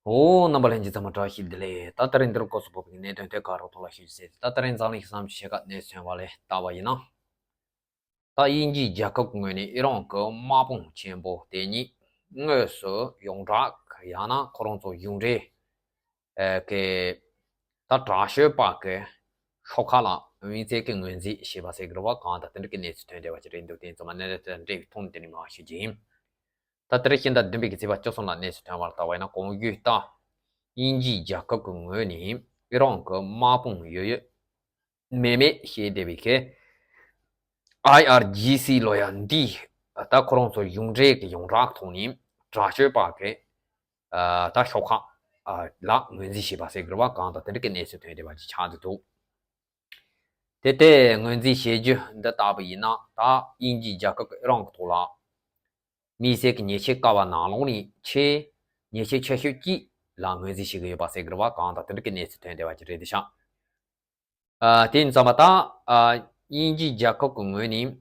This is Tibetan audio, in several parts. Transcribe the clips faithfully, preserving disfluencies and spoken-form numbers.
འོ། རྣམ་པ་ལྷན་རྒྱས་ཚང་མ་བཀྲ་ཤིས་བདེ་ལེགས། ད་ད་རིང་འདིར་སྐོར་སུ་བབས་པའི་གནད་དོན་དེ་ག་རོ་ཐོག་ལ་ཞུ་རྒྱུ་ཟེར་ཏེ། ད་ད་རིང་འཛམ་གླིང་གི་བསམ་ཤེས་ཁ་གནས་ཚུལ་བ་ལས་ལྟ་བ་ཡིན་ན། ད་དབྱིན་ཇིའི་རྒྱལ་ཁབ་ཀྱི་ངོས་ནས་ཨི་རན་གྱི་དམག་དཔུང་ཆེན་པོ་དེ་ཉིད་དངོས་སུ་ཡོངས་གྲགས་ཡང་ན་ཁོ་རང་ཚོ་གཞུང་འབྲེལ་གྱི་ད་དྲག་སྤྱོད་པ་གི་ཤོག་ཁག་ལ་དམིགས་བསལ་གྱི་ངོས་འཛིན་བྱས་པ་ཟེར་གྱི་རེད་བ། གང་ལྟར་དེ་འདྲ་གི་གནས་ཚུལ་ཐོན་བསྡད་པ་ཅིག་རེད་འདུག་དེ་ཚང་མ་གནད་དོན་དང་འབྲེལ་བའི་ཐོག་ནས་དེ་ནས་མར་ཞུ་རྒྱུ་ཡིན། ད་དེ་རིང་ཕྱི་ཟླ་བདུན་པའི་གི་ཚེས་པ་བཅུ་གསུམ་ལ་གནས་ཚུལ་ཐོན་པར་ལྟ་བ་ཡིན་ན། གོང་བརྗོད་ལྟར་དབྱིན་ཇིའི་རྒྱལ་ཁབ་ཀྱི་ངོས་ནས་ཨི་རན་གྱི་དམག་དཔུང་ཡོད་ཡོད་མེད་མེད་བཤད་བསྡད་པའི་གི་ཨའི་ཨར་ཇི་སི་ལོ་ཡ་འདིས། ད་ཁོ་རང་ཚོ་གཞུང་འབྲེལ་གྱི་ཡོངས་གྲགས་ཐོག་ནས་དྲག་སྤྱོད་པ་གི་ད་ཤོག་ཁག་ལ་ངོས་འཛིན་བྱས་པ་ཟེར་གྱི་རེད་བ། གང་ལྟར་དེ་འདྲ་གི་གནས་ཚུལ་ཐོན་བསྡད་པ་ཅིག་ཆགས་བསྡད་འདུག་དེ་ལྟའི་ངོས་འཛིན་བྱེད་རྒྱུ་འདི་ལྟ་བུ་ཡིན་ན། ད་དབྱིན་ཇིའི་རྒྱལ་ཁབ་ཀྱི་ཨི་རན་གྱི་ཐོག་ལ་དམིགས་བསལ་གྱི་ཉེས་ཆད་བཀལ་བ་ནང་ལོགས་ནས་ཆེས་ཉེས་ཆད་ཆེ་ཤོས་གཅིག་ལ་ངོས་འཛིན་བྱེད་ཀྱི་ཡོད་པ་ཟེར་གྱི་རེད་བ། གང་ལྟར་དེ་འདྲ་གི་གནས་ཚུལ་ཐོན་བསྡད་པ་ཅིག་རེད་འདུག་ཤག་ཨ། དེ་ཡིན་ཙང་མ་ད་ཨ། དབྱིན་ཇིའི་རྒྱལ་ཁབ་ཀྱི་ངོས་ནས་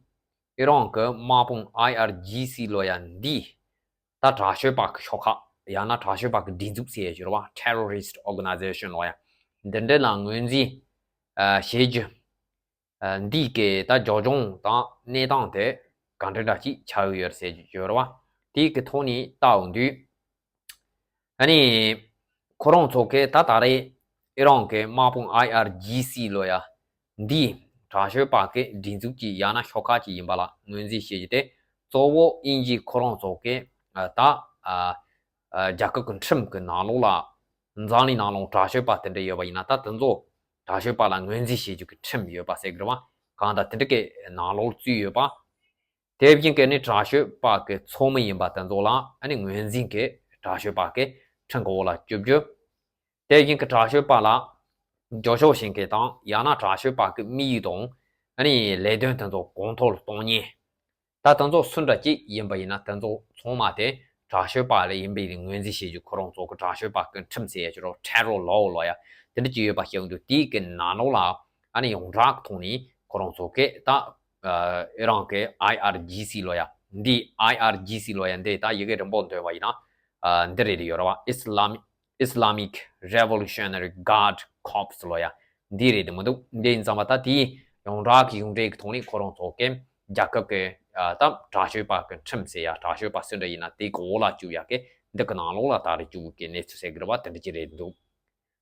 ཨི་རན་གྱི་དམག་དཔུང་ཨའི་ཨར་ཇི་སི་ལོ་ཡ་འདིས། ད་དྲག་སྤྱོད་པ་གི་ཤོག་ཁག་ཡང་ན་དྲག་སྤྱོད་པ་གི་སྒྲིག་འཛུགས་ཟེར་ཡ་ཅིག་ཡོད་རེད་བ། Terrorist Organization ལོ་ཡ། འདི་འདྲ་ལ་ངོས་འཛིན་ཨ། བྱེད་རྒྱུ་ཨ། འདི་གི་ད་རྒྱབ་ལྗོངས་དང་གནས་སྟངས་དེ་ག་འདྲ་འདྲ་ཅིག་ཆགས་ཡོད་རེད་ཟེར་རྒྱུ་ཡོད་རེད་བ། དེ་གི་ཐོག་ནས་ལྟ་འོང་དུས། ཨ་ནི་ཁོ་རང་ཚོ་གི་ད་ད་རེས་ཨི་རན་གྱི་དམག་དཔུང་ཨའི་ཨར་ཇི་སི་ལོ་ཡ་འདི་དྲག་སྤྱོད་པ་གི་སྒྲིག་འཛུགས་ཀྱི་ཡང་ན་ཤོག་ཁག་ཅིག་ཡིན་པ་ལ་ངོས་འཛིན་བྱེད་རྒྱུ་དེ། གཙོ་བོ་དབྱིན་ཇི་ཁོ་རང་ཚོ་གི་ཨ། ད་ཨ། ཨ། རྒྱལ་ཁབ་ཀྱི་ཁྲིམས་ཀྱི་ནང་ལོགས་ལ་འཛམ་གླིང་ནང་ལོགས་དྲག་སྤྱོད་པ་དེ་འདྲ་ཡོད་པ་ཡིན་ན། ད་དེ་ཚོ་དྲག་སྤྱོད་པ་ལ་ངོས་འཛིན་བྱེད་རྒྱུ་གི་ཁྲིམས་ཡོད་པ་ཟེར་གྱི་རེད་བ། གང་ལྟར་དེ་འདྲ་གི་ནང་ལོགས་བཙུགས་ཡོད་པ། དེ་བཞིན་གྱི་ནི་དྲག་སྤྱོད་པ་གི་ཚོགས་མི་ཡིན་པ་དེ་ཚོ་ལ་ཨ་ནི་ངོས་འཛིན་གྱི་དྲག་སྤྱོད་པ་གི་ཁྲིམས་ཀྱི་འོག་ལ་བཅུག་རྒྱུ། དེ་བཞིན་གྱི་དྲག་སྤྱོད་པ་ལ་རྒྱབ་སྐྱོར་བྱེད་མཁན་དང་ཡང་ན་དྲག་སྤྱོད་པ་གི་དམིགས་ཡུལ་དང་ཨ་ནི་ལས་དོན་དེ་ཚོ་གོང་མཐོར་གཏོང་མཁན། ད་དེ་ཚོ་སུ་འདྲ་ཅིག་ཡིན་པ་ཡིན་ན་དེ་ཚོ་ཚང་མ་དེ་དྲག་སྤྱོད་པ་ལ་ཡིན་པའི་ངོས་འཛིན་བྱེད་རྒྱུ། ཁོ་རང་ཚོ་གི་དྲག་སྤྱོད་པ་གི་ཁྲིམས་ཟེར་ཡ་ཅིག་རོ། Terror Law ལོ་ཡ། དེ་འདྲ་ཅིག་ཡོད་པ་ཤེས་འདུག་དེའི་གི་ནང་ལོགས་ལ་ཨ་ནི་ཡོངས་གྲགས་ཐོག་ནས་ཁོ་རང་ཚོ་གི་ད་ཨ། ཨི་རན་གྱི་ཨའི་ཨར་ཇི་སི་ལོ་ཡ། འདི་ཨའི་ཨར་ཇི་སི་ལོ་ཡ་འདི་ད་ཡི་གེ་རིང་པོ་འདོན་པ་ཡིན་ན་ཨ། འདི་རེད་ཡོད་རེད་བ། Islamic Islamic Revolutionary Guard Corps ལོ་ཡ། འདི་རེད་དེ་མི་འདུག་འདི་ཡིན་ཙང་མ་ད་དེའི་ཡོངས་གྲགས་ཀྱི་གཞུང་འབྲེལ་གྱི་ཐོག་ནས་ཁོ་རང་ཚོ་གི་རྒྱལ་ཁབ་ཀྱི་ཨ། ད་དྲག་སྤྱོད་པ་གི་ཁྲིམས་ཟེར་ཡ། དྲག་སྤྱོད་པ་སུ་འདྲ་ཡིན་ན་དེ་གི་འོག་ལ་བཅུག་ཡ་གི་འདི་གི་ནང་ལོགས་ལ་ད་རེས་བཅུག་གི་གནས་ཚུལ་ཟེར་གི་རེད་བ། དེ་འདྲ་ཅིག་རེད་འདུག་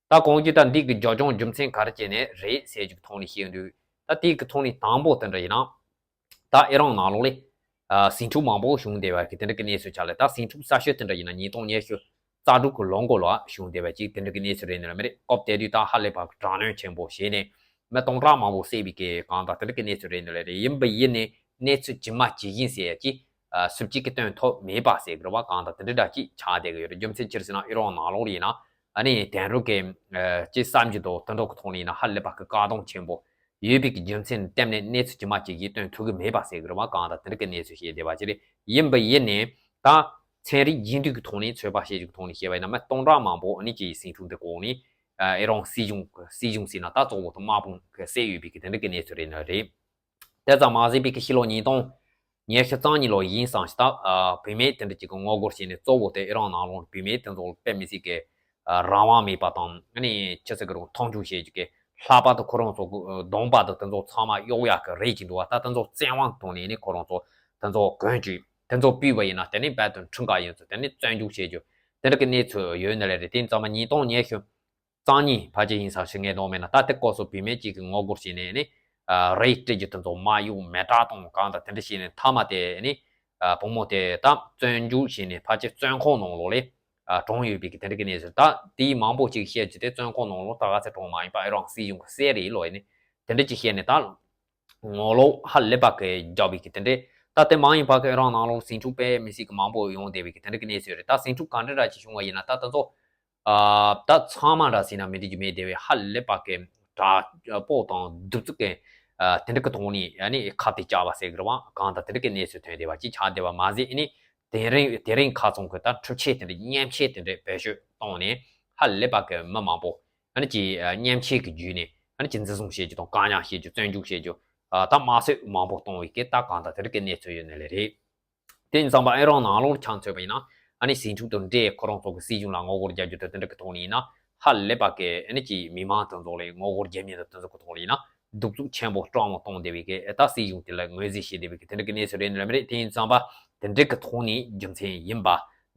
ད་གོང་གི་ད་འདི་གི་རྒྱབ་ལྗོངས་རྒྱུ་མཚན་ག་རེ་བྱས་ནས་རེད་ཟེར་རྒྱུ་གི་ཐོག་ནས་བཤད་ཡོང་དུས། ད་དེ་གི་ཐོག་ནས་དང་པོ་དེ་འདྲ་ཡིན་ན། ད་ཨི་རན་ནང་ལོགས་ལ་ཨ། ཟིང་འཁྲུག་མང་པོ་བྱུང་བསྡད་པ་གི་དེ་འདྲ་གི་གནས་ཚུལ་ཆགས་ལ། ད་ཟིང་འཁྲུག་གསར་ཤོས་དེ་འདྲ་ཡིན་ན་ཉིས་སྟོང་ཉི་ཤུ་རྩ་དྲུག་གི་ལོ་འགོ་ལ་བྱུང་བསྡད་པ་ཅིག་དེ་འདྲ་གི་གནས་ཚུལ་རེད་ནི་ལ་མི་རེད། སྐབས་དེ་དུས་ད་ཧ་ལས་པ་གི་དྲག་གནོན་ཆེན་པོ་བྱས་ནས་མི་སྟོང་ཕྲག་མང་པོ་བསད་པའི་གི་གང་ལྟར་དེ་འདྲ་གི་གནས་ཚུལ་རེད་ནི་ལ་རེད། ཡིན་པ་ཡིན་ནས་གནས་ཚུལ་ཇི་མ་ཇི་བཞིན་ཟེར་ཡ་ཅིག་ཨ། ཟུར་གཅིག་གི་སྟོན་ཐུབ་མེད་པ་ཟེར་གི་རེད་བ། གང་ལྟར་དེ་འདྲ་འདྲ་ཅིག་ཆགས་བསྡད་གི་ཡོད་རེད། རྒྱུ་མཚན་ཅི་རེད་ཟེར་ན་ཨི་རན་ནང་ལོགས་ལ་ཡིན་ན་ཨ་ནི་དེང་རབས་ཀྱི་ཨ། ཅིག་གསར་འགྱུར་དང་དེ་འདྲ་གི་ཐོག་ནས་ཡིན་ན་ཧ་ལས་པ་གི་བཀག་སྡོམ་ཆེན་པོ་ཡོད་པའི་གི་རྒྱུ་མཚན་བརྟེན་ནས་གནས་ཚུལ་ཇི་མ་ཇི་བཞིན་སྟོན་ཐུབ་གི་མེད་པ་ཟེར་གི་རེད་བ། གང་ལྟར་དེ་འདྲ་གི་གནས་ཚུལ་བཤད་བསྡད་པ་ཅིག་རེད། ཡིན་པ་ཡིན་ནས་ད་ཚན་རིག་རྒྱུན་མཐུད་ཀྱི་ཐོག་ནས་ཚོད་དཔག་བྱེད་རྒྱུ་གི་ཐོག་ནས་བཤད་པ་ཡིན་ན་མི་སྟོང་ཕྲག་མང་པོ་ཨ་ནི་ཅིག་ཟིང་འཁྲུག་འདི་གོ་ནས་ཨ། ཨི་རན་སྲིད་གཞུང་སྲིད་གཞུང་ཟེར་ན་ད་གཙོ་བོ་དང་དམག་དཔུང་གི་བསད་ཡོད་པའི་གི་དེ་འདྲ་གི་གནས་ཚུལ་རེད་ནི་རེད། དེ་ཙམ་མ་ཟད་པའི་གི་ཕྱི་ལོ་ཉིས་སྟོང་ཉི་ཤུ་རྩ་གཉིས་ལོ་ཡིན་ཙང་ཞིག་ད་ཨ། བུད་མེད་དེ་འདྲ་ཅིག་གི་ངོ་རྒོལ་བྱས་ནས་གཙོ་བོ་དེ་ཨི་རན་ནང་ལོགས་བུད་མེད་དེ་ཚོ་དཔེ་མི་སྲིད་ཀྱི་ཨ། རང་དབང་མེད་པ་དང་ཨ་ནི་ཅི་ཟེར་གི་རུང་མཐོང་ཆུང་བྱེད་རྒྱུ་གི་ལྷག་པར་དུ་ཁོ་རང་ཚོ་གི་གདོང་པ་དང་དེ་ཚོ་ཚང་མ་གཡོག་ཡག་གི་རེད་ཅིག་འདུག་བ། ད་དེ་ཚོ་བཙན་དབང་ཐོག་ནས་ནི་ཁོ་རང་ཚོ་དེ་ཚོ་གོན་བཅུག་དེ་ཚོ་ཕུད་པ་ཡིན་ན་དེ་ནི་རྦད་དེ་འཁྲུག་ག་ཡིན་ཚུལ་དེ་ནི་བཙོན་འཇུག་བྱེད་རྒྱུ་དེ་འདྲ་གི་གནས་ཚུལ་ཡོད་ནི་ལས་རེད། དེ་ཙམ་མ་ཉིས་སྟོང་ཉི་ཤུ་རྩ་གཉིས་ཕལ་ཆེར་ཡིན་ས་ཞིག་ངས་མཐོང་མེད་ན། ད་དེ་སྐབས་སུ་བུད་མེད་ཅིག་གིས་ངོ་རྒོལ་བྱས་ནས་ནི་ཨ། རེད་སྤྲད་རྒྱུ་དེ་ཚོ་མ་གཡུག་མེ་སྲེག་གཏོང་གང་དང་དེ་འདྲ་བྱས་ནས་མཐའ་མ་དེ་ནི་ཨ། བུ་མོ་དེ་ད་བཙོན་འཇུག་བྱས་ནས་ཕལ་ཆེར་བཙོན་ཁང་ནང་ལོགས་ལ་ཨ། གྲོངས་ཡོད་པའི་གི་དེ་འདྲ་གི་གནས་ཚུལ། ད་དེའི་མང་པོ་ཅིག་བཤད་རྒྱུ་དེ་བཙོན་ཁང་ནང་ལོགས་ད་ག་ཚད་གྲོངས་མ་ཡིན་པ་ཨི་རན་སྲིད་གཞུང་གི་བསད་རེད་ལོ་ཡིན་ནི་དེ་འདྲ་ཅིག་བཤད་ནས་ད་ངོ་ལོག་ཧ་ལས་པ་གི་རྒྱབ་པའི་གི་དེ་འདྲ། ད་དེ་མ་ཡིན་པ་གི་ཨི་རན་ནང་ལོགས་ཟིང་འཁྲུག་དཔེ་མི་སྲིད་གི་མང་པོ་ཡོང་བསྡད་པའི་གི་དེ་འདྲ་གི་གནས་ཚུལ་རེད། ད་ཟིང་འཁྲུག་ག་འདྲ་འདྲ་ཅིག་བྱུང་བ་ཡིན་ན་ད་དེ་ཚོ་ཨ། ད་ཚང་མ་འདྲ་ཟེར་ན་མི་འགྲིག་རྒྱུ་མེད་དེ་བས་ཧ་ལས་པ་གི་དྲག་པོ་དང་གདུག་རྩུབ་ཀྱི་ཨ། དེ་འདྲ་གི་ཐོག་ནས་ཨ་ནི་ཁ་གཏད་བཅག་པ་ཟེར་གི་རེད་བ། གང་ལྟར་དེ་འདྲ་གི་གནས་ཚུལ་ཐོན་བསྡད་པ་ཅིག་ཆགས་བསྡད་པ་མ་ཟད་ཨ་ནི་དེ་རིང་དེ་རིང་ཁ་ཚང་གི་ད་འཕྲུལ་ཆས་དེ་འདྲ་མཉེན་ཆས་དེ་འདྲ་བེད་སྤྱོད་བཏང་ནས་ཧ་ལས་པ་གི་མི་མང་པོ་ཨ་ནི་ཅིག་ཨ། མཉེན་ཆས་ཀྱི་བརྒྱུད་ནས་ཨ་ནི་ཅིག་འཛིན་བཟུང་བྱེད་རྒྱུ་དང་བཀག་ཉར་བྱེད་རྒྱུ་བཙོན་འཇུག་བྱེད་རྒྱུ་ཨ། ད་དམར་གསོད་མང་པོ་གཏོང་བའི་གི་ད་གང་ལྟར་དེ་འདྲ་གི་གནས་ཚུལ་ཡོད་ནི་ལས་རེད། དེ་ཡིན་ཙང་པ་ཨི་རན་ནང་ལོགས་ཆ་མཚོན་པ་ཡིན་ན་ ཨ་ནི་ཟིང་འཁྲུག་དང་འབྲེལ་ཁོ་རང་ཚོ་གི་སྲིད་གཞུང་ལ་ངོ་རྒོལ་རྒྱག་རྒྱུ་དང་དེ་འདྲ་གི་ཐོག་ནས་ཡིན་ན་ཧ་ལས་པ་གི་ཨ་ནི་ཅིག་མི་མང་དེ་ཚོ་ལ་ངོ་རྒོལ་རྒྱག་མཁན་དང་དེ་ཚོ་གི་ཐོག་ནས་ཡིན་ན་སྡུག་རྩུབ་ཆེན་པོ་སྤྲང་མོ་གཏོང་བསྡད་པའི་གི་ད་སྲིད་གཞུང་དེ་ལ་ངོས་འཛིན་བྱེད་བསྡད་པའི་གི་དེ་འདྲ་གི་གནས་ཚུལ་རེད་ནི་ལ་མི་རེད། དེ་ཡིན་ཙང་པ་དེ་འདྲ་གི་ཐོག་ནས་རྒྱུ་མཚན་ཡིན་པ།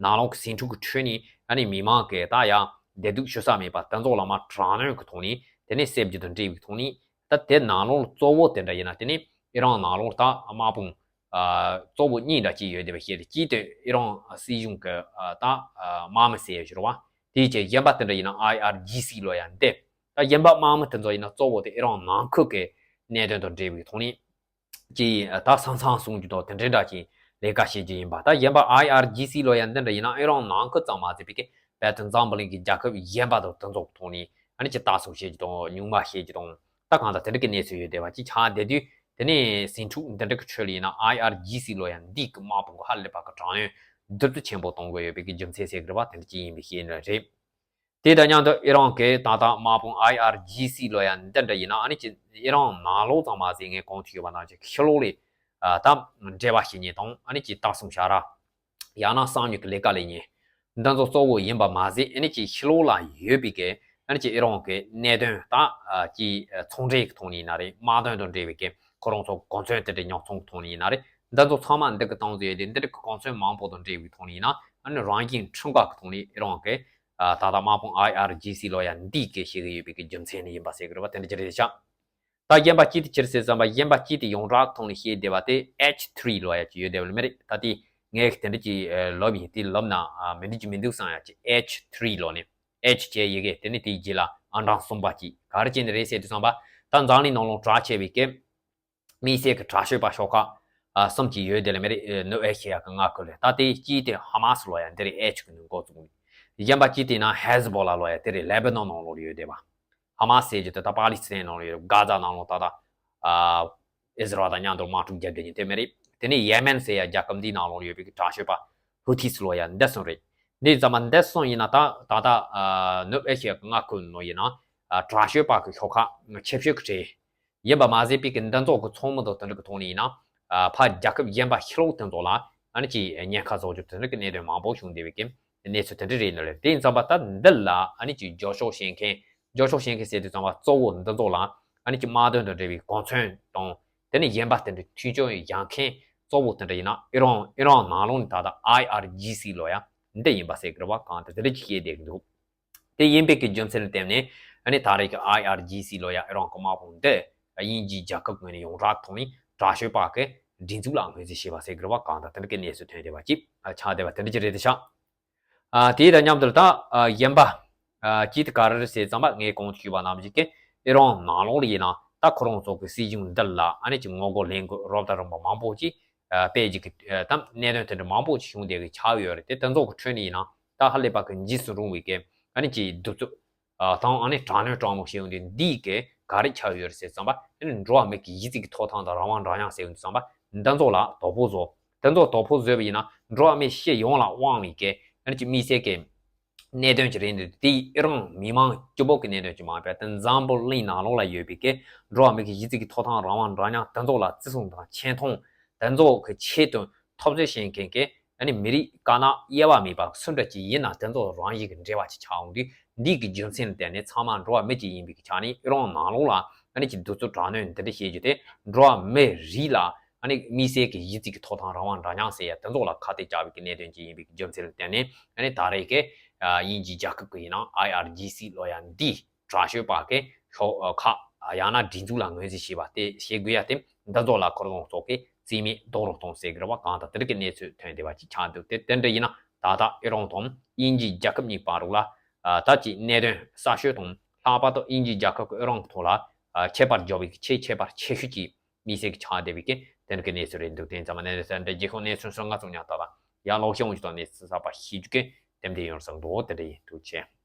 ནང་ལོགས་ཀྱི་ཟིང་འཁྲུག་གི་ཁྲོད་ནས་ཨ་ནི་མི་མང་གི་ད་ཡང་བདེ་སྡུག་ཞུ་ས་མེད་པ་དེ་ཚོ་ལ་མ་དྲག་གནོན་གི་ཐོག་ནས་དེ་ནས་བསད་རྒྱུ་དང་འབྲེལ་བའི་ཐོག་ནས། ད་དེ་ནང་ལོགས་གཙོ་བོ་དེ་འདྲ་ཡིན་ན་དེ་ནི་ཨི་རན་ནང་ལོགས་ད་དམག་དཔུང་གཙོ་བོ་གཉིས་འདྲ་ཅིག་ཡོད་བསྡད་པ་ཞིག་རེད། གཅིག་དེ་ཨི་རན་སྲིད་གཞུང་གི་ད་དམག་མི་ཟེར་ཡ་ཞིག་རེད་བ། དེའི་རྗེས་གཞན་པ་དེ་འདྲ་ཡིན་ན་ཨའི་ཨར་ཇི་སི་ལོ་ཡ་འདི། ད་གཞན་པ་དམག་མི་དེ་ཚོ་ཡིན་ན་གཙོ་བོ་དེ་ཨི་རན་ནང་ཁུལ་གི་གནད་དོན་དང་འབྲེལ་བའི་ཐོག་ནས། ཀྱི་ད་ས་མཚམས་སྲུང་རྒྱུ་དང་དེ་འདྲའི་འདྲ་ཅིག་ལས་ཀ་བྱེད་རྒྱུ་ཡིན་པ། ད་གཞན་པ་ཨའི་ཨར་ཇི་སི་ལོ་ཡ་འདི་འདྲ་ཡིན་ན་ཨི་རན་ནང་ཁུལ་ཙམ་མ་ཟད་པའི་གི་བལ་དུ་འཛམ་བུ་གླིང་གི་རྒྱལ་ཁབ་གཞན་པ་དང་དེ་ཚོ་ཐོག་ནས་ཨ་ནི་ཅིག་ལྟ་སྲུང་བྱེད་རྒྱུ་དང་སྨྱུག་མ་བྱེད་རྒྱུ་དང་ད་གང་ལྟར་དེ་འདྲ་གི་གནས་ཚུལ་ཡོད་བསྡད་པ་ཅིག་ཆགས་བསྡད་དུས། དེ་ནས་ཟིང་འཁྲུག་འདི་འདྲ་གི་ཁྲོད་ལ་ཡིན་ན་ཨའི་ཨར་ཇི་སི་ལོ་ཡ་འདི་གི་དམག་དཔུང་གི་ཧ་ལས་པ་གི་དྲག་གནོན་སྡུག་རྩུབ་ཆེན་པོ་གཏོང་གི་ཡོད་པའི་གི་རྒྱུ་མཚན་ཟེར་གི་རེད་བ། དེ་འདྲ་ཅིག་ཡིན་པའི་ཤེས་ནི་རེད། དེ་དང་མཉམ་དུ་ཨི་རན་གྱི་ད་ལྟ་དམག་དཔུང་ཨའི་ཨར་ཇི་སི་ལོ་ཡ་འདི་འདྲ་ཡིན་ན་ཨ་ནི་ཅི་ཨི་རན་ནང་ལོགས་ཙམ་མ་ཟད་ངས་གོང་དུ་ཞུས་པ་ནང་བཞིན་ཕྱི་ལོགས་ལ་ད་འབྲེལ་བ་བྱེད་མཁན་དང་ཨ་ནི་ཅི་ལྟ་སྲུང་བྱ་ར། ཡང་ན་གསང་མྱུལ་གྱི་ལས་ཀ་ལས་མཁན་འདི་ཚོ་གཙོ་བོ་ཡིན་པ་མ་ཟད་ཨ་ནི་ཅི་ཕྱི་ལོགས་ལ་ཡོད་པའི་གི་ཨ་ནི་ཅི་ཨི་རན་གྱི་གནད་དོན་ད་ཅི་ཚོང་འབྲེལ་གྱི་ཐོག་ནས་ཡིན་ན་རེད། དམག་དོན་དང་འབྲེལ་བའི་གི་ཁོ་རང་ཚོ་གོ་མཚོན་དེ་འདྲའི་ཉོ་ཚོང་གི་ཐོག་ནས་ཡིན་ན་རེད། འདི་ཚོ་ཚང་མ་འདི་གི་སྟངས་སུ་ཡོད་དེ་འདི་འདྲ་གི་གོ་མཚོན་མང་པོ་དང་འབྲེལ་བའི་ཐོག་ནས་ཡིན་ན་ཨ་ནི་རང་བཞིན་ཁྲིམས་འགལ་གྱི་ཐོག་ནས་ཨི་རན་གྱི་ད་ལྟ་དམག་དཔུང་ཨའི་ཨར་ཇི་སི་ལོ་ཡ་འདི་གི་བྱེད་ཀྱི་ཡོད་པའི་གི་རྒྱུ་མཚན་ནི་ཡིན་པ་ཟེར་གི་རེད་བ། དེ་འདྲ་ཅི་རེད་ཤག་ད་གཞན་པ་གཅིག་དེ་ཅི་རེད་ཟེར་ཙམ་པ་གཞན་པ་གཅིག་དེ་ཡོངས་གྲགས་ཐོག་ནས་བཤད་བསྡད་པ་དེ་ཨེཆ་ཐི་རི་ལོ་ཡ་ཅིག་ཡོད་བསྡད་པ་ལ་མི་རེད། ད་དེ་ངས་དེ་འདྲ་ཅིག་ལབ་ཡིན། དེ་ལབ་ན་མི་འགྲིག་ཅིག་མི་འདུག་བསམ་ཡ་ཅིག་ཨེཆ་ཐི་རི་ལོ་ནས་ཨེཆ་བྱས་ཡི་གེ་དེ་ནི་དེའི་རྗེས་ལ་ཨང་གྲངས་གསུམ་པ་ཅིག་ག་རེ་བྱས་ནས་རེད་ཟེར་དུས་ཙམ་པ་ད་འཛམ་གླིང་ནང་ལོགས་གྲགས་ཆེ་བའི་གི་དམིགས་བསལ་གྱི་དྲག་སྤྱོད་པ་ཤོག་ཁག་ཨ་གསུམ་གྱི་ཡོད་དེ་ལ་མི་རེད། ནུབ་ཨེ་ཤི་ཡ་གི་མངའ་ཁུལ་ལ་ད་དེ་གཅིག་དེ་ཧ་མ་སི་ལོ་ཡ་འདི་རེད། ཨེ་ཆི་གི་ནང་འགོ་བཙུགས་ནས། གཞན་པ་གཅིག་དེ་ན་ཧེ་ཟི་བོ་ལ་ལོ་ཡ་དེ་རེད། ལེ་བྷ་ནོན་ནང་ལོགས་ཡོད་དེ་བ། ཧ་མ་སི་ཟེར་རྒྱུ་དེ་ད་པ་ལི་སི་ཐན་ནང་ལོགས་ཡོད། གྷ་ཛ་ནང་ལོགས་ད་ད་ཨ་ཨི་ཟི་རལ་དང་མཉམ་དུ་དམག་འཁྲུག་རྒྱག་རྒྱུ་ཡིན་དེ་མི་རེད། དེ་ནས་ཡེ་མེན་ཟེར་ཡ་རྒྱལ་ཁབ་འདིའི་ནང་ལོགས་ཡོད་པའི་གི་དྲག་སྤྱོད་པ་ཧུ་ཐི་སི་ལོ་ཡ་འདི་གསུམ་རེད། འདི་ཙམ་པ་འདི་གསུམ་ཡིན་ན་ད་ད་ད་ཨ་ནུབ་ཨེ་ཤི་ཡ་གི་མངའ་ཁུལ་ནང་ཡིན་ན་ཨ་དྲག་སྤྱོད་པ་གི་ཤོག་ཁག་ཆེ་ཤོས་ཀྱི་གྲས། ཡིན་པ་མ་ཟད་པའི་གི་འདི་ཚོ་གི་ཚོགས་མི་དང་དེ་འདྲ་གི་ཐོག་ནས་ཡིན་ན། ཨ་ཕར་རྒྱལ་ཁབ་གཞན་པ་ཕྱི་ལོགས་དེ་ཚོ་ལ་ཨ་ནི་ཅིག་ཉེན་ཁ་བཟོ་རྒྱུ་དེ་འདྲ་གི་གནད་དོན་མང་པོ་བྱུང་བསྡད་པའི་གི་གནས་ཚུལ་དེ་འདྲ་རེད་ནི་རེད། དེ་ཡིན་ཙང་པ་ད་འདི་ལ་ཨ་ནི་ཅིག་རྒྱབ་སྐྱོར་བྱེད་མཁན་རྒྱབ་སྐྱོར་བྱེད་མཁན་ཟེར་དུས་ཙམ་པ་གཙོ་བོ་འདི་ཚོ་ལ་ཨ་ནི་ཅིག་དམག་དོན་དང་འབྲེལ་བའི་གོ་མཚོན་དང་དེ་ནས་གཞན་པ་དེ་འདྲ་མཐུན་སྦྱོར་ཡང་མཁན་གཙོ་བོ་དེ་འདྲ་ཡིན་ན་ཨི་རན་ཨི་རན་ནང་ལོགས་ནས་ད་ལྟ་ཨའི་ཨར་ཇི་སི་ལོ་ཡ་འདི་ཡིན་པ་ཟེར་གི་རེད་བ། གང་ལྟར་དེ་འདྲ་ཅིག་བཤད་བསྡད་གི་འདུག་དེ་ཡིན་པའི་གི་རྒྱུ་མཚན་ལ་བརྟེན་ནས་ཨ་ནི་ད་རེས་ཀྱི་ཨའི་ཨར་ཇི་སི་ལོ་ཡ་ཨི་རན་གྱི་དམག་དཔུང་འདི་དབྱིན་ཇིའི་རྒྱལ་ཁབ་ངོས་ནས་ཡོངས་གྲགས་ཐོག་ནས་དྲག་སྤྱོད་པ་གི་སྒྲིག་འཛུགས་ལ་ངོས་འཛིན་བྱས་པ་ཟེར་གི་རེད་བ། གང་ལྟར་དེ་འདྲ་གི་གནས་ཚུལ་ཐོན་བསྡད་པ་ཅིག་ཆགས་བསྡད་པ་དེ་འདྲ་ཅིག་རེད་དེ་ཤག་ཨ་དེ་དང་མཉམ་དུ་ད་ཨ་གཞན་པ་ཨ་ཅིག་དེ་ག་རེ་རེད་ཟེར་ཙམ་པ་ངས་གོང་དུ་ཞུས་པ་ནང་བཞིན་གི་ཨི་རན་ནང་ལོགས་ལ་ཡིན་ན་ད་ཁོ་རང་ཚོ་གི་སྲིད་གཞུང་འདི་ལ་ཨ་ནི་ཅིག་ངོ་རྒོལ་ལེན་དགོས་རབ་དང་རིམ་པ་མང་པོ་ཅིག་ཨ་དཔེ་ཅིག་གི་ཨ་ད་གནད་དོན་དེ་འདྲ་མང་པོ་ཅིག་བྱུང་བསྡད་གི་ཆགས་ཡོད་རེད། དེ་དེ་ཚོ་གི་ཁྲོད་ནས་ཡིན་ན་ད་ཧ་ལས་པ་གི་འཇིགས་སུ་རུང་བའི་གི་ཨ་ནི་ཅིག་གདུག་རྩུབ་ཨ་དང་ཨ་ནི་དྲག་གནོན་དྲང་མོ་བྱེད་ཡོང་དུས་འདིས་གི་ག་རེ་ཆགས་ཡོད་རེད་ཟེར་ཙམ་པ་ཨ་ནི་འགྲོ་བ་མི་གི་གཞི་རྩའི་གི་ཐོབ་ཐང་དང་རང་དབང་འདྲ་མཉམ་ཟེར་ཡོང་དུས་ཙམ་པ་འདི་ཚོ་ལ་དོ་ཕོག་བཟོ། དེ་ཚོ་དོ་ཕོག་བཟོས་པ་ཡིན་ན་འགྲོ་བ་མི་སྤྱི་ཡོངས་ལ་དབང་བའི་གི་ཨ་ནི་ཅིག་དམིགས་བསལ་གི་གནད་དོན་ཅིག་རེད་འདུག་དེ་ཨི་རན་མི་མང་སྤྱི་བོ་གི་གནད་དོན་ཅིག་མ་རེད་པས། དེ་འཛམ་བུ་གླིང་ནང་ལོགས་ལ་ཡོད་པའི་གི་འགྲོ་བ་མི་གི་གཞི་རྩའི་གི་ཐོབ་ཐང་རང་དབང་འདྲ་མཉམ་དེ་ཚོ་ལ་བརྩི་སྲུང་དང་ཆེ་མཐོང་དེ་ཚོ་གི་ཆེད་དུ་འཐབ་རྩོད་བྱེད་མཁན་གི་ཨ་ནི་མི་རིགས་དཀར་ནག་དབྱེ་བ་མེད་པ་སུ་འདྲ་ཅིག་ཡིན་ན་དེ་ཚོ་རང་བཞིན་གི་འབྲེལ་བ་ཅིག་ཆགས་འོང་དུས་འདི་གི་རྒྱུ་མཚན་ལ་བརྟེན་ནས་ཚང་མ་འགྲོ་བ་མི་གཅིག་ཡིན་པའི་གི་ཆ་ནས་ཨི་རན་ནང་ལོགས་ལ་ཨ་ནི་ཅིག་གདུག་རྩུབ་དྲག་གནོན་འདི་འདྲ་བྱེད་རྒྱུ་དེ་འགྲོ་བ་མི་རིགས་ལ་ཨ་ནི་དམིགས་བསལ་གྱི་གཞི་རྩའི་གི་ཐོབ་ཐང་རང་དབང་འདྲ་མཉམ་ཟེར་ཡ་དེ་ཚོ་ལ་ཁ་གཏད་བཅག་པའི་གི་གནད་དོན་ཅིག་ཡིན་པའི་གི་རྒྱུ་མཚན་ལ་བརྟེན་ནས་ཨ་ནི་ད་རེས་ཀྱི་དབྱིན་ཇིའི་རྒྱལ་ཁབ་ཀྱི་ཡིན་ན་ཨའི་ཨར་ཇི་སི་ལོ་ཡ་འདིས་དྲག་སྤྱོད་པ་གི་ཤོག་ཁག་ཡང་ན་སྒྲིག་འཛུགས་ལ་ངོས་འཛིན་བྱས་པ་དེ་བྱེད་དགོས་ཡ་དེ་འདི་ཚོ་ལ་ཁོ་རང་ཚོ་གི་རྩིས་མེད་རྡོག་རོག་གཏོང་ཟེར་གི་རེད་བ། གང་ལྟར་དེ་འདྲ་གི་གནས་ཚུལ་ཐོན་བསྡད་པ་ཅིག་ཆགས་འདུག་དེ་དེ་འདྲ་ཡིན་ན་ད་ལྟ་ཨི་རན་དང་དབྱིན་ཇིའི་རྒྱལ་ཁབ་གཉིས་བར་ལ་ད་ཅིག་གནད་དོན་གསར་ཤོས་དང་ལྷག་པར་དུ་དབྱིན་ཇིའི་རྒྱལ་ཁབ་ཀྱི་ཨི་རན་གྱི་ཐོག་ལ་ཨ་ཁྱད་པར་འཇོག་པའི་ཆེས་ཁྱད་པར་ཆེ་ཤོས་ཀྱི་དམིགས་བསལ་གྱི་ཆགས་བསྡད་པའི་གི་དེ་འདྲ་གི་གནས་ཚུལ་རེད་འདུག་དེ་ཡིན་ཙང་མ་གནས་ཚུལ་འདྲ་རྗེས་ཤོག་གནས་ཚུལ་སོང་ང་ཚོ་ཉག་ཏག་ཏག་ཡང་ལོག་ཤོག་འོང་ཅིག་དང་གནས་ཚུལ་གསར་པ་ཤེས་རྒྱུ་གི་དེ་འདྲ་ཡོང་བསམ་འདུག་དེ་འདྲ་ཡིན། ཐུགས་རྗེ་ཆེ།